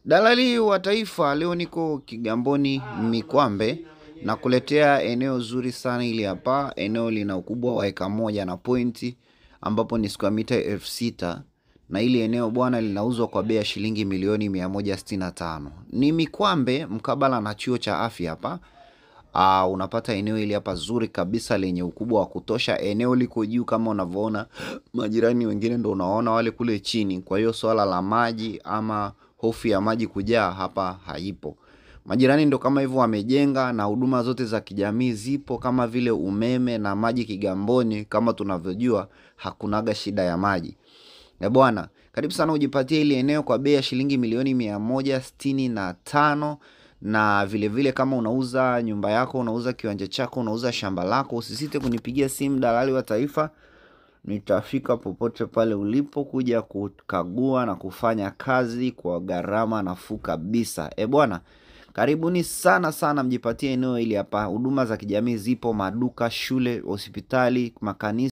Dalali wa Taifa, leo niko Kigamboni Mikwambe na kuletea eneo zuri sana ili hapa. Eneo lina ukubwa wa eka 1 na pointi, ambapo ni square mita 6,000, na ili eneo bwana linauzwa kwa bei ya shilingi milioni 165. Ni Mikwambe mkabala na chuo cha afya hapa. Unapata eneo hili hapa zuri kabisa lenye ukubwa wa kutosha. Eneo liko juu kama unavyoona, majirani wengine ndo unaona wale kule chini. Kwa hiyo swala la maji ama hofu ya maji kujaa hapa haipo. Majirani ndo kama hivyo wamejenga, na huduma zote za kijamii zipo kama vile umeme na maji. Kigamboni kama tunavyojua hakunaga shida ya maji. Na bwana, karibu sana ujipatie hili eneo kwa bei ya shilingi milioni 165. Na vile vile kama unauza nyumba yako, unauza kiwanja chako, unauza shamba lako, usisite kunipigia simu Dalali wa Taifa. Nitafika popote pale ulipo kuja kukagua na kufanya kazi kwa gharama nafuu kabisa. Bwana, karibuni sana sana mjipatie eneo hili hapa. Huduma za kijamii zipo, maduka, shule, hospitali, makanisa.